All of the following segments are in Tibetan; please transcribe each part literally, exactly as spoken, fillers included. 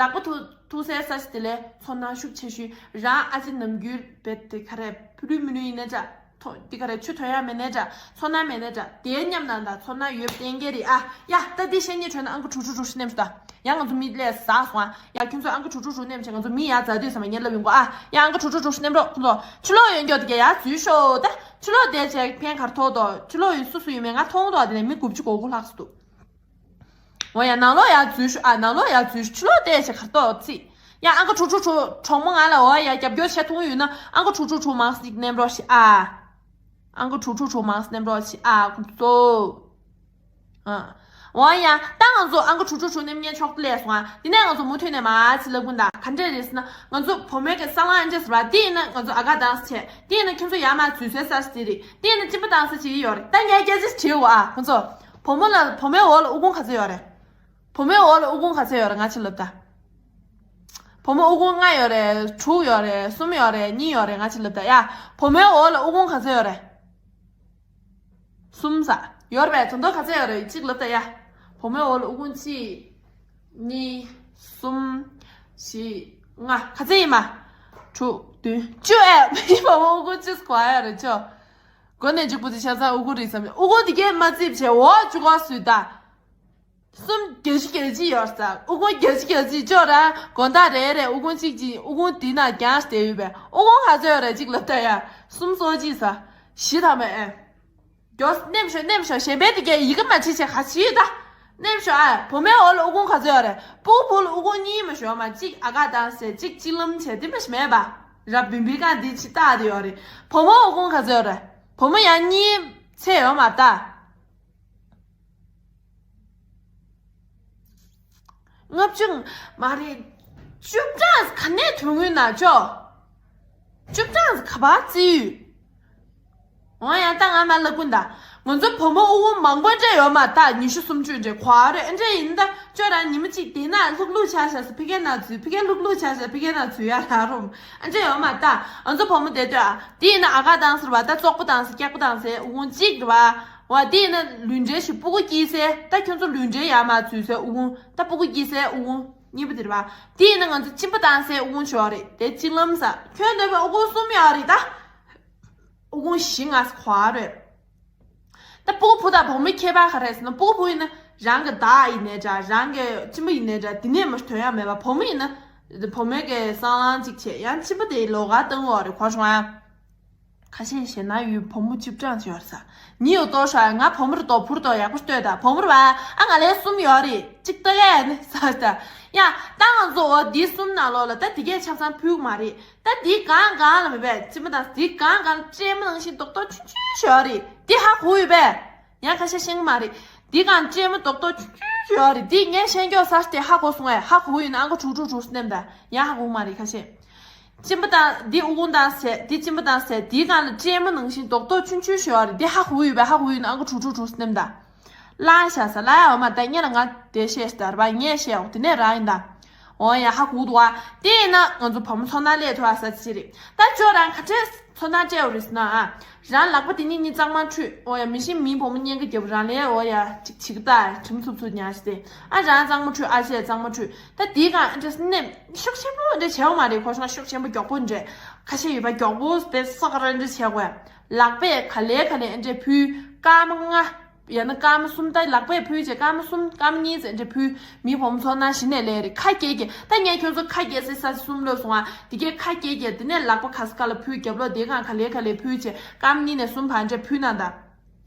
བདག་པོ་ཐུག་ཐུག་སའི་ས་ཆ་དེ་ལས་ཚོར་སྣང་ཤུགས་ཆེ་ཤོས་རང་ཨ་ཅེ་ནམ་རྒྱུན་བེད་དེ་ག་རེ་ཕུ་ལུས་མི་ལུས་ཡིན་ནའི་འདྲ། ཐོ་འདི་ག་རེ་ཆུ་ཐོན་ཡ་མེད་ནའི་འདྲ། ཚོར་སྣང་མེད་ནའི་འདྲ། དེའི་མཉམ་ན་ད་ཚོར་སྣང་ཡོད་བསྟན་གྱི་རེད་ཨ། ཡ་ད་འདི་བཤད་ཉེས་བྱུང་ན་ཨང་ཀི་དྲུག་ཅུ་དྲུག་ཅུ་ནེམ་ཤོག་ད། ཡ་ང་ཚོ་མི་ལས་ཟག་སོང་ཨ། ཡ་ཁྱོད་ཚོ་ཨང་ཀི་དྲུག་ཅུ་དྲུག་ཅུ་ནེམ་བྱས་ང་ཚོ་མི་ཡ་ཛ་དུས་ཙམ་པ་ངས་ལབ་ཡོང་གོ་ཨ། ཡ་ཨང་ཀི་དྲུག་ཅུ་དྲུག་ཅུ་ནེམ་རོགས། ཁོང་ཚོ་ཕྱི་ལོགས་ཡོད་མགྱོགས་དེ་ག་ཡ་འཛུལ་ཤོག་ད། ཕྱི་ལོགས་བསྡད་བྱས་ཕན་ག་རེ་ཐོགས་དོ། ཕྱི་ལོགས་ཡོད་སུ་སུ་ཡོད་མེད་ང་མཐོང་དོ་ཨ། དེ་ནས་མི་དགུ་བཅུ་གོ་དགུ་ལྷག་ཙམ་འདུག་འོ་ཡ་ནང་ལོགས་ཡར་འཛུལ་ཤོག་ཨ། ནང་ལོགས་ཡར་འཛུལ་ཤོག་ཕྱི་ལོགས་བལྟས་བྱས་གར་ཏོག་ཚིག་ཡ་ཨང་ཀི་དྲུག་དྲུག་དྲུག་གྲོགས་མོ་ང་ལ་འོ་ཡ་རྒྱབ་སྐྱོར་བྱེད་ཐུབ་ཡོད་ན་ཨང་ཀི་དྲུག་དྲུག་དྲུག་མང་ཙམ་ཅིག་ནེམ་རོགས་ཤིག་ཨ། ཨང་ཀི་དྲུག་དྲུག་དྲུག་མང་ཙམ་ནེམ་རོགས་ཤིག་ཨ། ཁོང་ཚོ། ཨ། འོ་ཡ་ད་ང་ཚོ་ཨང་ཀི་དྲུག་དྲུག་དྲུག་ནེམ་ཉན་ཆོག་ལས་སོང་ཨ། དེ་ནས་ང་ཚོ་མུ་མཐུད་ནས་མ་ཚི་ལབ་གུན་ད་ག་འདྲས་རེད་ཟེར་ན་ང་ཚོ་བུ་མོའི་གི་ས་ལང་འདྲས་ཟེར་བ་དེ་ཡིན་ན་ང་ཚོ་ཨ་ག་དང་བྱས་དེ་ཡིན་ན་ཁྱོད་ཚོ་ཡར་མར་འཛུལ་སའི་ས་ཞིག་དེ་རེད། དེ་ཡིན་ན་གཅིན་པ་བཏང་ས་ཅིག་ཡོད་རེད། ད་ངས་སྐད་ཆ་དྲིས་འོ་ཨ། ཁོང་ཚོ། བུ་མོ་ལ་བུ་མོའི་འོག་ལ་ཨུ་ཁུང་ག་ཚོད་ཡོད་རེད། བུ་མོའི་འོག་ལ་ཨུ་ཁུང་ག་ཚོད་ཡོད་རེད་ང་ཅི་ལབ་ད། བུ་མོ་ཨུ་ཁུང་ལྔ་ཡོད་རེད། དྲུག་ཡོད་རེད། གསུམ་ཡོད་རེད། གཉིས་ཡོད་རེད་ང་ཅི་ལབ་ད་ཡ། བུ་མོའི་འོག་ལ་ཨུ་ཁུང་ག་ཚོད་ཡོད་རེད། གསུམ་ས། ཡོད་རེད་པས་དོན་དག་ག་ཚོད་ཡོད་རེད་ཅིག་ལབ་ད་ཡ། བུ་མོའི་འོག་ལ་ཨུ་ཁུང་གཅིག་གཉིས། གསུམ། བཞི། ལྔ། ག་ཚོད་ཡིན་མ། དྲུག་བདུན་བཅུ་ཨེ། བུ་མོ་ཨུ་ཁུང་གཅིག་གོ་ཡ་རེད་ཅོ། མགོ་ནས་མཇུག་པོ་དེ་ཆ་ཚང་ཨུ་ཁུང་རེད་བསམ་ཡ། ཨུ་ཁུང་དེ་གས་མ་བརྩིས་བྱས་འོ་བཅུ་གོ་སུས་ད། གསུམ་བརྒྱད་ཅུ་གྱ་གཅིག་ཡོད་ས། ཨུ་ཁུང་བརྒྱད་ཅུ་གྱ་གཅིག་ཅོག་ར་དགོང་དག་རེ་རེ་ཨུ་ཁུང་གཅིག་གཅིག་ཨུ་ཁུང་དེ་ན་རྒྱང་བསྡད་ཡོད་པས་ཨུ་ཁུང་ག་ཚོད་ཡོད་རེད་ཅིག་ལབ་ད་ཡ། གསུམ་སོ་གཅིག་ས། བཞི་ཐ་མ་ཨེ། མགྱོགས་སེ་ནེམ་ཤོག་ནེམ་ཤོག་གཞན་པའི་དེ་གས་ཡི་གེ་མ་བྲིས་བྱས་ག་བྱེད་ད། ནེམ་ཤོག་ཨ། བུ་མོའི་འོག་ལ་ཨུ་ཁུང་ག་ཚོད་ཡོད་རེད། སྤུ་གུ་བུ་ལ་ཨུ་ཁུང་གཉིས་མ་ཤོག་མ་གཅིག་ཨ་ག་བཏང་ཟེར་གཅིག་གཅིག་ལམ་བྱས་དེ་མ་ཤི་མེད་པ། ར་བིན་བིན་གང་འདི་ཕྱི་ལྟག་དེ་ཡོད་རེད། བུ་མོ་ཨུ་ཁུང་ག་ཚོད་ཡོད་རེད། བུ་མོ་ཡང་གཉིས་ཚད་ཡོད་མ་ད། ལྔ་བཅུ་མ་རེད། བཅུ་གྲངས་ག་ནས་ཐོན་ངུས་ན་ཅོ། བཅུ་གྲངས་ག་པར་བརྩི་ཡོད། འོ་ཡང་ད་ང་མ་ལ་ཀུན་ད། ང་ཚོ་བུ་མོ་ཨུ་ཁུང་མང་པོ་འདྲ་ཡོད་མ་ད་ཉི་ཤུ་སུམ་ཅུ་འདྲ་གོ་རེད་ཨ་འདྲ་ཡིན་ད་ཅོ་ར་ཉི་མ་གཅིག་དེ་ན་ལྷུག་ལྷུག་ཆ་ཤ་ས་ཕི་ཀའི་ན་ཚུལ་ཕི་ཀའི་ལྷུག་ལྷུག་ཆ་ཤ་ཕི་ཀའི་ན་ཚུལ་ཡ་ར་རུམ་ཨ་འདྲ་ཡོད་མ་ད་ང་ཚོ་བུ་མོ་དེ་ལྟོས་ཨ་དེ་ཡིན་ན་ཨ་ག་དང་ཟེར་བ་ད་བཙོག་པོ་དང་ཟེར་སྐྱག་པོ་དང་ཟེར་ཨུ་ཁུང་གཅིག་རེད་བ། འོ་དེ་ཡིན་ན་ལུས་འབྲེལ་ཞིག་སྤུ་གུ་སྐྱེས་སའི་ད་ཁྱོད་ཚོ་ལུས་འབྲེལ་ཡར་མར་འཛུལ་སའི་ཨུ་ཁུང་ད་སྤུ་གུ་སྐྱེས་སའི་ཨུ་ཁུང་གཉིས་པ་དེ་རེད་བ། དེ་ཡིན་ན་ང་ཚོ་གཅིན་པ་བཏང་སའི་ཨུ་ཁུང་ཞིག་ཡོད་རེད་དེ་གཅིག་ལམ་ས་ཁྱོད་འདོད་པའི་ཨུ་ཁུང་གསུམ་ཡོད་རེད་ད། ཨུ་ཁུང་བཞི་ལྔ་ས་གོ་རེད། ད་སྤུ་གུ་བུ་དང་བུ་མོའི་ཁྱད་པར་ག་རེ་ཟེར་ན་སྤུ་གུ་བུ་ཡིན་ན་རང་གི་བདག་ཡིན་ནའི་འདྲ་རང་གི་གཅིན་པ་ཡིན་ནའི་འདྲ་དེ་ནས་མ་ཐོན་ཡ་མེད་པ་བུ་མོ་ཡིན་ན་བུ་མོའི་གི་སྲང་ལང་གཅིག་བྱས་ཡང་གཅིན་པ་དེ་ལོགས་ཀ་བཏང་ཡོད་རེད་གོ་བྱུང་ཨ། ཁ་ཤས་ཞེ་ན་ཡུལ་བུ་མོ་གཅིག་གྲངས་ཅིག་ཡོད་ས། ཉི་ཡོད་ཏོ་ཤ་ང་བུ་མོར་ཏོ་བུར་ཏོ་ཡག་པོ་ལྟོས་ད་བུ་མོར་བ་ཨ་ང་ལས་གསུམ་ཡོད་རེད་གཅིག་ལྟ་གས་ནི་ས་ད། ཡ་ད་ང་ཚོ་འོ་འདི་གསུམ་ནང་ལོགས་ལ་ད་འདི་གས་ཆ་ཚང་ཕུལ་གི་མ་རེད་ད་འདི་གང་གང་ལ་མེད་པས་ཅི་མ་དང་འདི་གང་གང་ལ་སྤྲེལ་མ་ནང་བཞིན་རྡོག་རྡོག་ཆུང་ཆུང་ཞིག་ཡོད་རེད་འདི་ཧ་གོ་ཡོད་པས། ཡང་ཁ་ཤས་ཤེས་ཀྱི་མ་རེད། འདི་གང་སྤྲེལ་མ་རྡོག་རྡོག་ཆུང་ཆུང་ཞིག་ཡོད་རེད་འདི་ངས་ཤེས་མགྱོགས་ས་དེ་ཧ་གོ་སོང་ངས་ཧ་གོ་ཡོད་ན་ཨང་ཀི་དྲུག་དྲུག་དྲུག་སེ་ནེམ་ད་ཡང་ཧ་གོ་མ་རེད་ཁ་ཤས། གཅིན་པ་དང་འདི་ཨུ་ཁུང་དང་ཟས་འདི་གཅིན་པ་དང་ཟས་འདིའི་སྒང་ལ་སྤྲེལ་མ་ནང་བཞིན་རྡོག་རྡོག་ཆུང་ཆུང་ཞིག་ཡོད་རེད་འདི་ཧ་གོ་ཡོད་པས་ཧ་གོ་ཡོད་ན་ཨང་ཀི་དྲུག་དྲུག་དྲུག་སེ་ནེམ་ད། ལ་ཤ་ས་ལ་ཡ་འོ་མ་ད་ཉེ་ལ་ང་དེ་བཤད་ཤི་ད་ར་བ་ངས་བཤད་འོ་དེ་ནས་རང་ཡིན་ད། འོ་ཡ་ཧ་གོ་འདུག་ཨ། དེ་ཡིན་ན་ང་ཚོ་བུ་མོ་ཚོར་སྣང་སླེབས་ཐུབ་ཨ་ས་ཅི་རེད་ད་ཅོ་རང་ག་འདྲས་ཚོར་སྣང་སྤྲད་འོ་རེད་ཟེར་ན་ཨ། རང་ལག་པ་དེ་གཉིས་གཉིས་གཙང་མ་འཁྲུད་འོ་ཡ་མི་ཤེས་མིའི་བུ་མོ་གཉེན་ཁ་རྒྱབ་རང་ལས་འོ་ཡ་ཅིག་བྱིས་ཀ་ད་གྲིམ་ཚུབ་ཚུབ་ཉག་ཤི་སྟེ་ཨ་རང་གཙང་མ་འཁྲུད་ཨ་ཅེ་གཙང་མ་འཁྲུད་ད་དེའི་སྒང་ཨ་འདྲས་སེ་ནེམ། ཤུགས་ཆེན་པོ་འདྲ་བྱེད་འོ་མ་རེད་ཁོ་ཤོག་ཤུགས་ཆེན་པོ་མགྱོགས་པོ་འདྲ། ཁ་ཤས་ཡོད་པ་མགྱོགས་པོ་དེ་སོགས་ར་འདྲ་བྱེད་དགོས། ལག་པས་ག་ལེ་ག་ལེ་འདྲ་ཕུལ། སྐར་མ་ལྔ། ཡང་ན་སྐར་མ་གསུམ་ད་ལག་པས་ཕུལ་བྱས་སྐར་མ་གསུམ་སྐར་མ་གཉིས་ཙམ་འདྲ་ཕུལ། མི་བུ་མོ་ཚོར་སྣང་གཞི་ནས་སླེབས་རེད་ཁ་སྐྱེལ་གྱི་ད་ངས་ཁྱོད་ཚོ་ཁ་སྐྱེལ་སའི་ས་ཆ་གསུམ་ལབ་སོང་ཨ། དེ་གས་ཁ་སྐྱེལ་གྱི་དེ་ནས་ལག་པ་ག་ས་ག་ལ་ཕུལ་རྒྱབ་ལོགས་དེ་གང་ག་ལེ་ག་ལེ་ཕུལ་བྱས་སྐར་མ་གཉིས་ནས་གསུམ་བར་འདྲ་ཕུལ་ན་ད།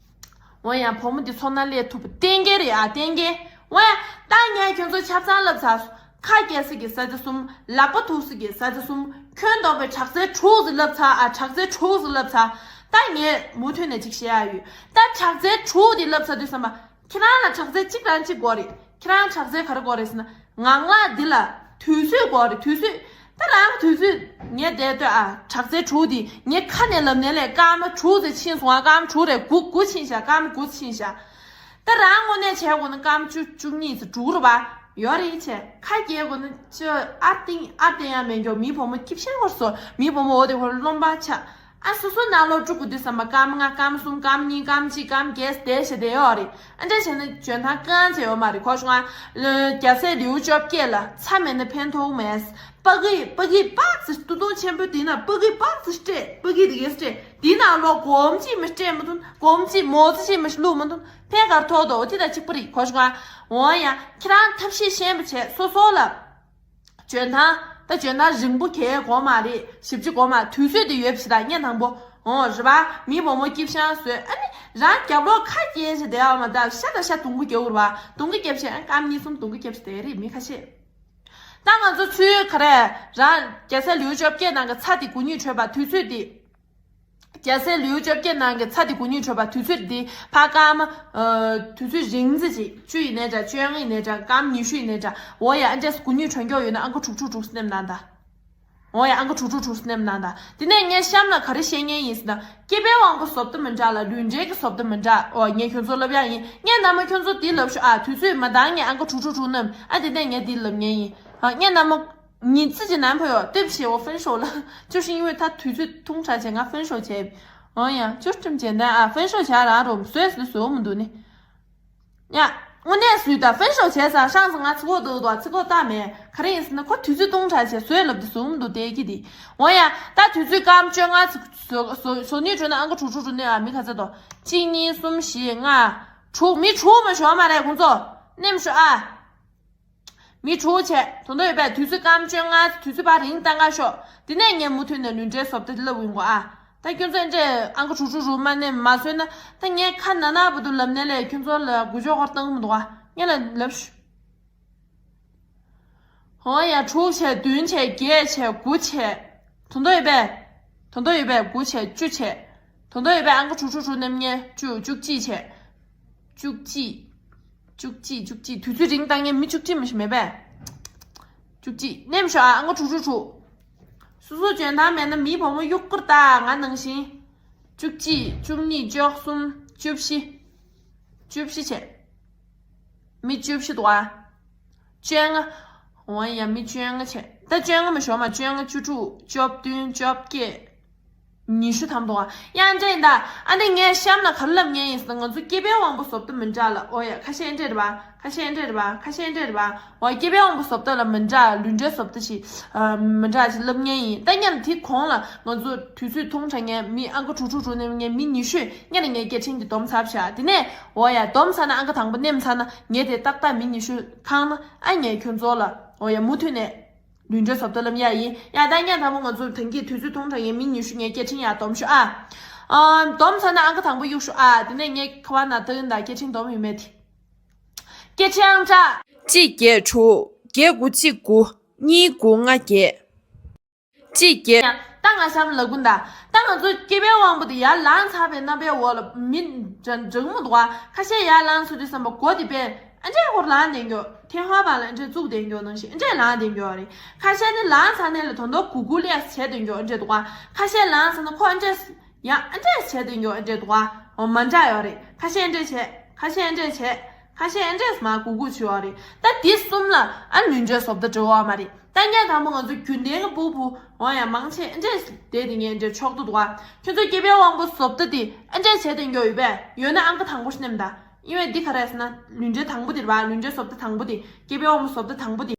འོ་ཡང་བུ་མོ་འདི་ཚོར་སྣང་སླེབས་ཐུབ་པ་གཏན་འཁེལ་རེད་ཨ་གཏན་འཁེལ། འོ་ཡ། ད་ངས་ཁྱོད་ཚོ་ཆ་ཚང་ལབ་ཚར། ཁ་སྐྱེལ་ས་གི་ས་ཆ་གསུམ། ལག་པ་ཐུག་ས་གི་ས་ཆ་གསུམ། ཁྱོན་བསྡོམས་པའི་དྲག་རྩལ་དྲུག་ཟེར་ལབ་ཚར་ཨ་དྲག་རྩལ་དྲུག་ཟེར་ལབ་ཚར། ད་ངས་མུ་མཐུད་ནས་ཅིག་བཤད་ཡ་ཡོད། ད་དྲག་རྩལ་དྲུག་འདི་ལབ་ཚར་དུས་ཙམ་པ། ཁྱེད་རང་ལ་དྲག་རྩལ་གཅིག་རང་གཅིག་དགོས་རེད། ཁྱེད་རང་དྲག་རྩལ་ག་རེ་དགོས་རེད་ཟེར་ན། ངང་ལག་འདི་ལ་དུས་ཚོད་དགོས་རེད་དུས་ཚོད། ད་རང་དུས་ཚོད་ངས་བསྡད་སྡོད་ཨ་དྲག་རྩལ་དྲུག་འདི་ངས་ཁ་ནས་ལབ་ནས་ལས་སྐར་མ་དྲུག་ཙམ་ཕྱིན་སོང་ཨ་སྐར་མ་དྲུག་རེད་དགུ་དགུ་ཕྱིན་བཞག་སྐར་མ་དགུ་ཕྱིན་བཞག་ད་རང་དངོས་གནས་བྱས་དགོས་ན་སྐར་མ་བཅུ་བཅུ་གཉིས་ཙམ་དྲུག་རེད་པ། ཡོད་རེད་བྱས་ཁ་སྐྱེལ་དགོས་ན་ཅི་ཨ་ཏིང་ཨ་ཏིང་ཡང་མེད་མགྱོགས་མི་བུ་མོ་སྐྱིད་ཤང་བར་སོ་མི་བུ་མོ་འོ་དེ་ཧོར་རློན་པ་ཆགས། ཨ་སོ་སོ་ནང་ལོགས་དཀྲུག་དགོས་དུས་ཙམ་པ་སྐར་མ་ལྔ་སྐར་མ་གསུམ་སྐར་མ་གཉིས་སྐར་མ་གཅིག་སྐར་མ་བརྒྱད་བསྡད་བྱས་བསྡད་ཡོད་རེད། ཨ་འདྲ་བྱས་ན་འཇོན་ཐང་གང་ཅི་ཡོད་མ་རེད། གོ་བྱུང་ང་། རྒྱལ་སྲས་ལེའུ་བཅོ་བརྒྱད་ལ་ཚྭ་མེད་ན་ཕན་ཐོགས་མེད། སྤ་གི་སྤ་གི་པགས་ཙི་སྟོད་ཐུང་ཆེན་པོ་དེ་ན་སྤ་གི་པགས་ཙི་སྤྲད། སྤ་གི་དེ་གས་སྤྲད། དེ་ནང་ལོགས་སྒོམ་གཅིག་མི་སྤྲད་མི་ཐུབ། སྒོམ་གཅིག་མོ་ཙི་གཅིག་མི་བླུགས་མི་ཐུབ། ཕན་གར་ཐོགས་དོ་དེ་དང་གཅིག་པ་རེད། གོ་བྱུང་ང་། འོ་ཡ་ཁྱེད་རང་ཐབས་ཤེས་ཤེས་པ་བྱས་སོ་སོ་ལ། འཇོན་ཐང་། ད་འཇོན་ཐང་རིང་པོ་གས་དགོས་མ་རེད། ཞིབ་ཅིག་དགོས་མ། དུས་ཚོད་དེ་ཡོད་པ་ཞིག་དང་། བརྙན་དང་པོ། འོ་རེད་པ། མི་བུ་མོ་སྐྱིད་ཤང་བཟོས། ཨ་ནི་རང་རྒྱབ་ལོགས་ཁ་སྐྱེལ་བྱས་བསྡད་ཡོད་མ་ད། ཤ་དང་ཤ་དུང་གུ་རྒྱག་རེད་པ། དུང་གུ་རྒྱབ་བྱས་ཨ་སྐར་མ་གཉིས་གསུམ་དུང་གུ་རྒྱབ་བྱས་བསྡད་རེད་མི་ཁ་ཤས། ད་ང་ཚོ་ཚུར་ག་རེ། རང་རྒྱལ་སྲས་ལེའུ་བཅོ་བརྒྱད་ནང་གི་ཚྭ་དེ་དགུ་ཉིས་འཕྲོད་པ་དུས་ཚོད་དེ། རྒྱལ་སྲས་ལེའུ་བཅོ་བརྒྱད་ནང་གི་ཚྭ་དེ་དགུ་ཉིས་འཕྲོད་པ་དུས་ཚོད་དེ་ཕར་སྐར་མ། ཨ་དུས་ཚོད་རིང་ཙམ་ཅིག་བཅུ་ཡིན་ནའི་འདྲ། བཅོ་ལྔ་ཡིན་ནའི་འདྲ། སྐར་མ་ཉི་ཤུ་ཡིན་ནའི་འདྲ། འོ་ཡ་ཨ་འདྲས་དགུ་ཉིས་འཕྲོད་མགྱོགས་ཡོད་ན་ཨང་ཀི་དྲུག་དྲུག་དྲུག་སྣེམ་གནང་ད། འོ་ཡ་ཨང་ཀི་དྲུག་དྲུག་དྲུག་སྣེམ་གནང་ད། དེ་ནས་ངས་གཤམ་ལ་ག་རེ་བཤད་མཁན་ཡིན་ཟེར་ན། སྐྱེས་པའི་དབང་པོ་བཟོ་ལྟ་མི་འདྲ་ལ་ལུས་འབྲེལ་གྱི་བཟོ་ལྟ་མི་འདྲ། འོ་ངས་ཁྱོད་ཚོ་ལབ་ཡག་ཡིན། ངས་ནམ་ཡང་ཁྱོད་ཚོ་འདི་ལབ་ཤོག་ཨ། དུས་ཚོད་མ་འདང་ངས་ཨང་ཀི་དྲུག་དྲུག་དྲུག་སྣེམ། ཨ་དེ་ནས་ངས་འདི་ལབ་མཁན་ཡིན། ཨ་ངས་ནམ་ཡང་ཉིན་ཙི་ཅི་ནམ་ཕོ་ཡོ་ལྟེབ་ཞེ་བོ་ཧྥན་ཤོ་ལ། ཅོ་ཤི་ཡིན་བས་ད་དུས་ཚོད་ཐུང་དྲགས་བྱས་ང་ཧྥན་ཤོ་བྱས། འོ་ཡ་ཅོ་ཀྲིམ་བྱས་ན་ཨ་ཧྥན་ཤོ་བྱས་རང་རུ་བཟོས་སུ་བཟོ་མི་འདུག་ནི། ཡ། དངོས་གནས་སུས་ད་ཧྥན་ཤོ་བྱས་ས་ཧྲང་ས་ང་ཚི་གོ་འདུག་འདུག་ཚི་གོ་ལྟ་མེད། ག་རེ་ཡིན་ཟེར་ན་ཁོ་དུས་ཚོད་ཐུང་དྲགས་བྱས་བཟོས་ལབ་དུས་བཟོ་མི་འདུག་དེ་གི་དེ། འོ་ཡ་ད་དུས་ཚོད་སྐར་མ་བཅོ་ལྔ་ཚི་བཟོ་བཟོ་བཟོ་ནུས་བྱུང་ན་ཨང་ཀི་དྲུག་དྲུག་དྲུག་སྣེམ་ཨ། མི་ག་ཚད་དོ། གཅིག་གཉིས་གསུམ་བཞི་ལྔ། དྲུག་མི་དྲུག་མ་ཞོག་མ་རེད་ཁོང་ཚོ། སྣེམ་ཤོག་ཨ། མི་དྲུག་བྱས། དོན་དག་ཡོད་པས་དུས་ཚོད་སྐར་མ་བཅོ་ལྔ་དུས་ཚོད་ཕར་རིང་བཏང་ག་ཤོག་དེ་ནས་ངས་མུ་མཐུད་ནས་ལུས་འབྲེལ་བཟོ་ལྟ་ལབ་ཡོང་གོ་ཨ། ད་ཁྱོད་ཚོས་འདྲས་ཨང་ཀི་དྲུག་དྲུག་དྲུག་མ་ནས་མ་བཟོས་ན་ད་ངས་ཁ་ན་ན་བུ་དུ་ལབ་ནས་ལས་ཁྱོད་ཚོ་ལ་དགུ་ཅོག་ཧོར་བཏང་མི་འདུག་ཨ། ངས་ལ་ལབ་ཤོག་འོ་ཡ་དྲུག་བྱས་བདུན་བྱས་བརྒྱད་བྱས་དགུ་བྱས། དོན་དག་ཡོད་པས། དོན་དག་ཡོད་པས་དགུ་བྱས་བཅུ་བྱས། དོན་དག་ཡོད་པས་ཨང་ཀི་དྲུག་དྲུག་དྲུག་སྣེམ་ངས་བཅུ་བཅུ་གཅིག་བྱས། བཅུ་གཅིག་བཅུ་གཅིག་བཅུ་གཅིག་དུས་ཚོད་རིང་བཏང་མཁན་མི་བཅུ་གཅིག་མ་ཞིག་མེད་པས། བཅུ་གཅིག་སྣེམ་ཤོག་ཨ། ཨང་ཀི་དྲུག་དྲུག་དྲུག་སོ་སོ་འཇོན་ཐང་མེད་ན་མིའི་བུ་མོ་གཡུག་ཀུར་ལྟ་ང་ནང་བཞིན། བཅུ་གཅིག་བཅུ་གཉིས་བཅུ་གསུམ་བཅུ་བཞི། བཅུ་བཞི་བྱས། མི་བཅུ་བཞི་འདུག་ཨ། བཅོ་ལྔ། འོ་ཡ་མི་བཅོ་ལྔ་བྱས། ད་བཅོ་ལྔ་མ་ཞོག་མ་བཅོ་ལྔ་བཅུ་དྲུག་བཅོ་བདུན་བཅོ་བརྒྱད། ཉི་ཤུ་ཐམ་འདུག་ཨ། ཡང་འདྲ་ཡིན་ད། ཨ་ནི་ངས་གཤམ་ལ་ག་རེ་ལབ་མཁན་ཡིན་ཟེར་ན་ང་ཚོ་སྐྱེས་པའི་དབང་པོ་བཟོ་ལྟ་མི་འདྲ་ལ། འོ་ཡ་ཁ་ཤས་འདྲ་རེད་པ། ཁ་ཤས་འདྲ་རེད་པ། ཁ་ཤས་འདྲ་རེད་པ། འོ་སྐྱེས་པའི་དབང་པོ་བཟོ་ལྟ་ལ་མི་འདྲ་ལུས་འབྲེལ་བཟོ་ལྟ་ཞིག་ཨ། མི་འདྲ་ཞིག་ལབ་མཁན་ཡིན། ད་ངས་ལ་དེ་གོང་ལ་ང་ཚོ་དུས་ཚོད་ཐུང་དྲགས་མཁན་མི་ཨང་ཀི་དྲུག་དྲུག་དྲུག་ནས་མཁན་མི་ཉི་ཤུས་ངས་ལ་ངའི་སྐད་འཕྲིན་དེ་སྡོམ་ཚར་བཞག་དེ་ནས་འོ་ཡ་སྡོམ་ཚར་ན་ཨང་ཀི་དང་པོ་སྣེམ་ཚར་ན་ངས་དེ་ཏག་ཏག་མི་ཉི་ཤུ་ཁང་ན་ཨ་ངས་ཁྱོད་ཚོ་ལ་འོ་ཡ་མུ་མཐུད་ནས། ལུས་འབྲེལ་བཟོ་ལྟ་ལབ་ཡ་ཡིན། ཡ་ད་ངས་དང་པོ་ང་ཚོ་ཐང་གི་དུས་ཚོད་ཐུང་དྲགས་ཡིན་མི་ཉི་ཤུ་ངའི་སྐད་འཕྲིན་ཡར་སྡོམ་ཤོག་ཨ། ཨ། སྡོམ་ཚར་ན་ཨང་ཀི་དང་པོ་གཡུག་ཤོག་ཨ། དེ་ནས་ངས་ཁ་བ་ན་ད་ཡིན་ད་སྐད་འཕྲིན་སྡོམ་ཡོད་མེད་དེ། སྐད་འཕྲིན་ཨང་གྲངས། གཅིག་བརྒྱད་དྲུག་བརྒྱད་དགུ་གཅིག་དགུ་གཉིས་དགུ་ལྔ་བརྒྱད། གཅིག་བརྒྱད། ད་ང་གཤམ་ལ་ལབ་ཀྱིན་ད། ད་ང་ཚོ་སྐྱེས་པའི་དབང་པོ་དེ་ཡར་ལངས་ཚར་བའི་རྣམ་པའི་འོག་ལ་མི་འདྲ་འདྲ་མོ་འདུག་ཨ། ཁ་ཤས་ཡར་ལངས་ཚར་དུས་ཙམ་པ་མགོ་དེ་པས། ཨ་འདྲས་ཧོར་ལངས་བསྡད་མགྱོགས། ཐེ་ཧ་པ་ལ་ཨ་འདྲས་བཙུགས་བསྡད་མགྱོགས་ནང་བཞིན་ཨ་འདྲས་ལངས་བསྡད་མགྱོགས་རེད། ཁ་ཤས་ནི་ལངས་ཚར་ནས་ལ་དོན་དག་གུ་གུ་ལེགས་བྱས་བསྡད་མགྱོགས་ཨ་འདྲས་འདུག་ག་ཁ་ཤས་ལངས་ཚར་ན་ཁོ་ཨ་འདྲས་ཡང་ཨ་འདྲས་བྱས་བསྡད་མགྱོགས་ཨ་འདྲས་འདུག་ག་འོ་མ་འདྲ་ཡོད་རེད། ཁ་ཤས་ཨ་འདྲས་བྱས། ཁ་ཤས་ཨ་འདྲས་བྱས། ཁ་ཤས་ཨ་འདྲས་མ་གུ་གུ་བྱས་ཡོད་རེད། ད་འདི་གསུམ་ལ་ཨ་ལུས་འབྲེལ་བཟོ་ལྟ་འབྲེལ་བ་མ་རེད། ད་ངས་དང་པོ་ང་ཚོ་རྒྱུན་ལྡན་གྱི་སྤུ་གུ་འོ་ཡང་མང་ཆེ་ཨ་འདྲས་བསྡད་དེ་ངས་ཨ་འདྲས་ཆོག་ཏུ་འདུག་ག་ཁྱོད་ཚོ་སྐྱེས་པའི་དབང་པོ་བཟོ་ལྟ་འདི་ཨ་འདྲས་བྱས་བསྡད་མགྱོགས་ཡོད་པས། ཡོད་ན་ཨང་ཀི་དང་པོ་སྣེམ་ད། ཡིན་བས་འདི་ག་རེ་ཟེར་ན་ལུས་འབྲེལ་དང་པོ་དེ་རེད་པ། ལུས་འབྲེལ་བཟོ་ལྟ་དང་པོ་དེ། སྐྱེས་པའི་དབང་པོ་བཟོ་ལྟ་དང་པོ་དེ།